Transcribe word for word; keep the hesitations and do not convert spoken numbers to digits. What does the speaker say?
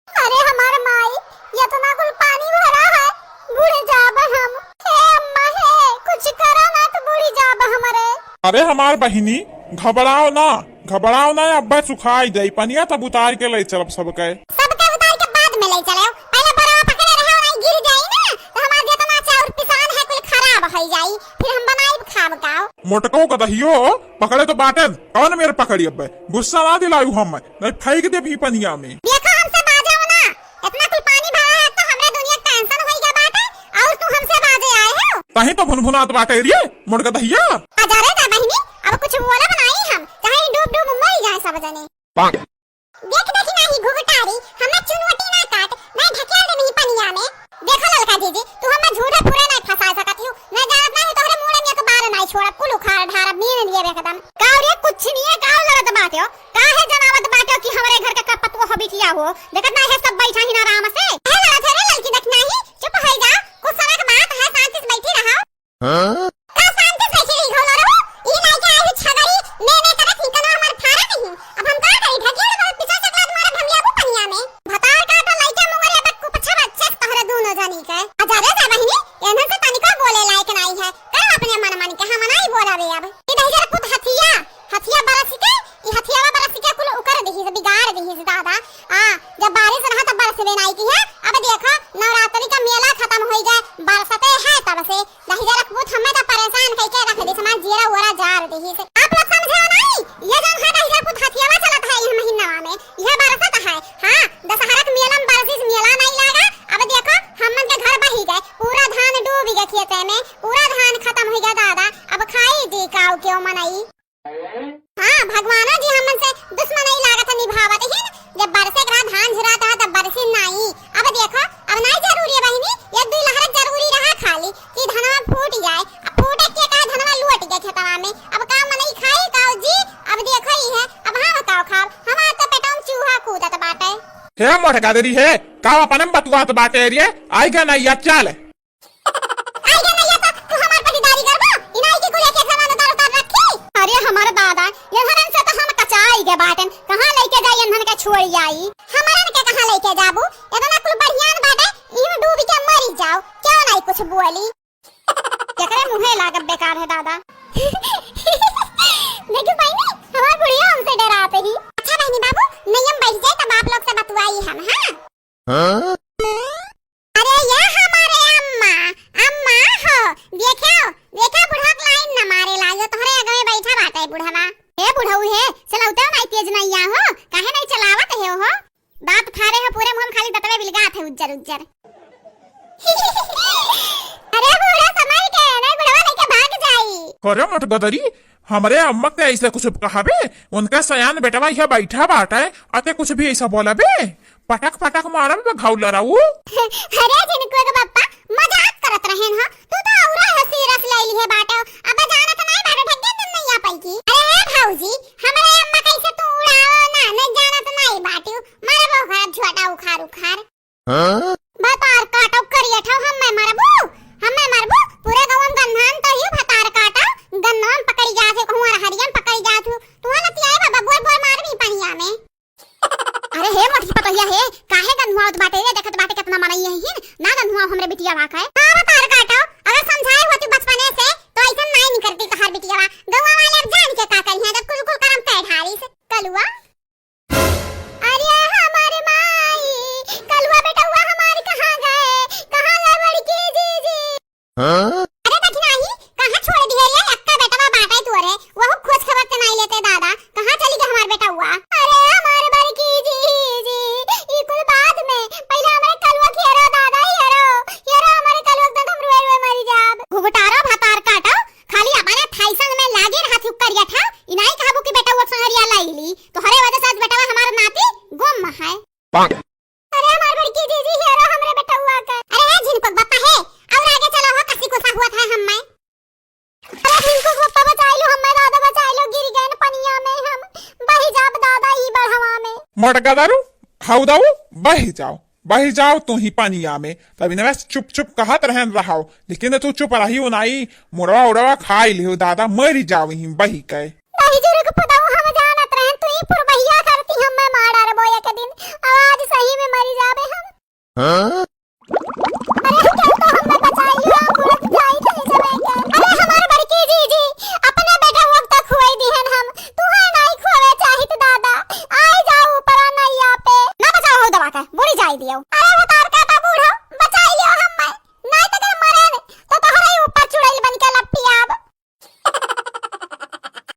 अरे हमार माई, एतना कुल पानी भरा है, बुड़ जाब हम। हे अम्मा हे, कुछ करा ना तो बुड़ी जाब हमरे। अरे हमार बहिनी, घबराओ ना, घबराओ ना, अब्बे सुखाई जाई पनिया, तब उतार के ले चलब सबके। सबके उतार के बाद में ले चले, पहले बरवा पकड़े रहो, नहीं गिर जाई ना, तो हमार जितना चाउर पिसान है कुल खराब हो जाई, फिर हम बनाई खाब का? मोटको का दहियो पकड़े तो बाटेन, कौन मेर पकड़ी अब्बे? गुस्सा ना दिलायू हम, नहीं फेंक देब ई पनिया में। देखो हमसे बाजो ना, इतना कुल पानी भरा है तो हमरे दुनिया के tension होई गया बाटे, और तू हमसे बाजे आए हो? तहीं तो भुनभुनात बाटे रे, मोटका दहिया। आजा रे जा बहिनी, अब कुछ बोला बनाई हम, चाहे डूब डूब मर जाए सब जने। देख देखी नाही घुघटारी, हमें चुनवटी ना काट, नहीं ढकेल दे नहीं पनिया में। देखो ललका जीजी, तू हमें झूठे पूरे नहीं फंसा सकत हो, नहीं जानत नहीं तोहरे मुड़े में एक बार नहीं छोड़ब, कुल उखाड़ ढारब, मीन लिए एकदम। का रे कुछ नहीं है, का लड़त बाटे हो? काहे जनावत बाटे हो कि हमरे घर के कपत वो बिटिया हो? देखत नहीं है सब बैठा ही ना आराम से। काहे लड़त है रे ललकी, देख नहीं, चुप हो जा, कुछ समय के बात है, शांति से बैठी रहो। हाँ? का शांति से बैठी रही घोलो रहो? ई लइके आई हुई छगरी, में में करत ही कनो हमार फारत ही। अब हम का करी? ढकेल बहुत पीछे से लात मारब हम याबू पनिया में। भतार काटा लइके मुंगरे बक को पछा बच्चे तोहरे दोनों जनी के। आ जा रे जा बहिनी, एनहन से तनिको बोले लायक नाई है। कर अपने मन मन के, हम नाई बोला बे अब। ई दहिजर पुत हथिया, हथिया बरस के, ई हथियावा बरस के कुल उकर दिही से, बिगाड़ दिही से दादा। आ, जब बारिश रहा तब बरसबे नाई की है। अब देखो, नवरात्रि का मेला खत्म होई गए, बरसते है तब से। दहिजर पुत हमें तो परेशान कइके रख दी, हमार जीरा उरा जार दिही से। आप लोग समझे हो नाई? ये जौन है दहिजर पुत हथियावा चलत है यह महीना में, यह बरसत है। हाँ, दशहरा के मेला में बरसिस, मेला नाई लागा। अब देखो, हमन के घर बही गए, पूरा धान डूब गए खेते में, पूरा धान खत्म हो गया दादा। अब खाई दी काऊ क्यों मनई? हाँ, भगवानो जी हमन से दुश्मनी लागत है निभावत हिन। जब बरसे के बाद धान झुरात है तब बरसे नाई। अब देखो, अब नाई जरूरी है बहिनी, ये दुई लहर जरूरी रहा खाली कि धनवा फूट जाए। अब फूटे के कहे धनवा लुट गए खेतवा में। अब का मनई खाई का जी? अब देखो ही है, अब हम का खाब? हमार तो पेटवा में चूहा कूदत बाटे। हे मोटका दरी है, का अपने में बतुआत बाटे रे? आई गा नाई, या चाल। आई गे नैया तो तू हमार पटीदारी करबो? इनाई के कुल एक एक जमाना दर उतार रखी। अरे हमार दादा, एनहन से तो हम कचाई गे बाटेन। कहाँ लइके जाई एनहन के छोड़ी आई? हमरन के कहाँ लइके जाबू? एतना कुल बढ़ियान बाटे, इहू डूब के मरी जाओ। क्यों नाई कुछ बोली? केकरे मुँहे लागब बेकार है दादा। देखो बहिनी, हमार बुढ़िया हमसे डराते ही। अच्छा बहिनी बाबू, नैया में बैठ जाए तब आप लोग से बतुआई हम, हाँ? हाँ? अरे या हमारे अम्मा, अम्मा हो, देखो, देखो बुढ़वा के लाइन न मारे लायो, तोहरे आगे में बैठा बाटे बुढ़वा। हे बुढ़ऊ हे, चलावते हो नाई तेज नैया हो, काहे नाई चलावत है हो? दांत फारे हो पूरे मुंह में, खाली दतवे बिलगात है उज्जर उज्जर। अरे बूढ़ा संभाल के, नहीं बुढ़वा लेके भाग जाई। अरे मोटका दरी, हमरे अम्मा के ऐसे कुछ कहबे, उनका सयान बेटवा यह बैठा बाटे, अते कुछ भी ऐसा बोलबे, पटक पटक मारब घाव लड़ाऊ। अरे जिनको के पप्पा मजाक करत रहेन ह, तू तो औरा ह सीरियस ले लिहे बाटे, अब जानत नहीं बाटे ढक्के दिन नहीं आ पाई की। अरे हे भौजी, हमरे अम्मा कैसे तू उड़ाओ ना, नहीं जानत नहीं बाटे, मारबो घरा झोटा उखाड़ उखाड़। हाँ? भतार काटो करिया ठाव हम्मे मरबू, हम्मे मरबू, पूरे गाँव में गन्हान तो ही भतार काटो, गन्नवा में पकड़ी जात है, कहूँ अरहरिया में पकड़ी जात हूँ, तू लतियाए बाबा बोल बोल मारबी पनिया में। अरे हे मोटकी पतोहिया हे, काहे गन्हुआवत बाटे रे, देखत बाटे कितना मनई यही हिन, ना गन्हुआव हमरे बिटिया वा के। हाँ भतार काटो, अगर समझाए होती बचपने से तो ऐसा नहीं निकलती तोहार बिटिया वा। गौवा वाले अब जान के का करी है, जब कुल कुल करम तय ढारी से कलुआ। अरे हमार माई, कलुआ बेटउआ हमार कहाँ गए? कहाँ गए बड़की जीजी? हाँ? अरे दखिनाही, कहाँ छोड़ दिए रे? अक्का बेटवा बाटे तोरे, वहू खोज खबर ते नाई लेते दादा। कहाँ चली गए हमार बेटउआ? अरे हमार बड़की जीजी, ई कुल बाद में, पहले हमारे कलुआ के हेरो दादा, हेरो, हेरो हमारे कलुआ के तो हम रोए रोए मरी जाब। घुघटारो भतार काटो, खाली अपने थाई संग में लागे रहत हुक्करिया ठा, ई नाई कहबू कि बेटउआ संगरिया लाई ली। तोहरे वजह से आज बेटवा हमार नाती गुम है। अरे हमार बड़की जीजी, हेरो हमरे बेटउआ के। अरे ए झिनकुक बप्पा हे, और आगे चलो हो, कसी कुसा हुआ था हम मैं। अरे झिनकुक बप्पा बचाई लो, हमें दादा बचाई लो, गिर गए न पनिया में हम, बही जाब दादा ई बढ़वा में। मोटका दारू, हाउ दाऊ, बही जाओ, बही जाओ तू ही पनिया में। तभी ना बस चुप चुप कहत रहन रहाओ, लेकिन तू चुप रही हो नाई, मुड़वा उड़वा खाई लिहो दादा, मरी जाओ ही बही के। नहीं जुर्ग पुतऊ, हम जानत रहन तू ही पुरबहिया करती, हम मैं मार डारबो एक दिन। अब आज सही में मरी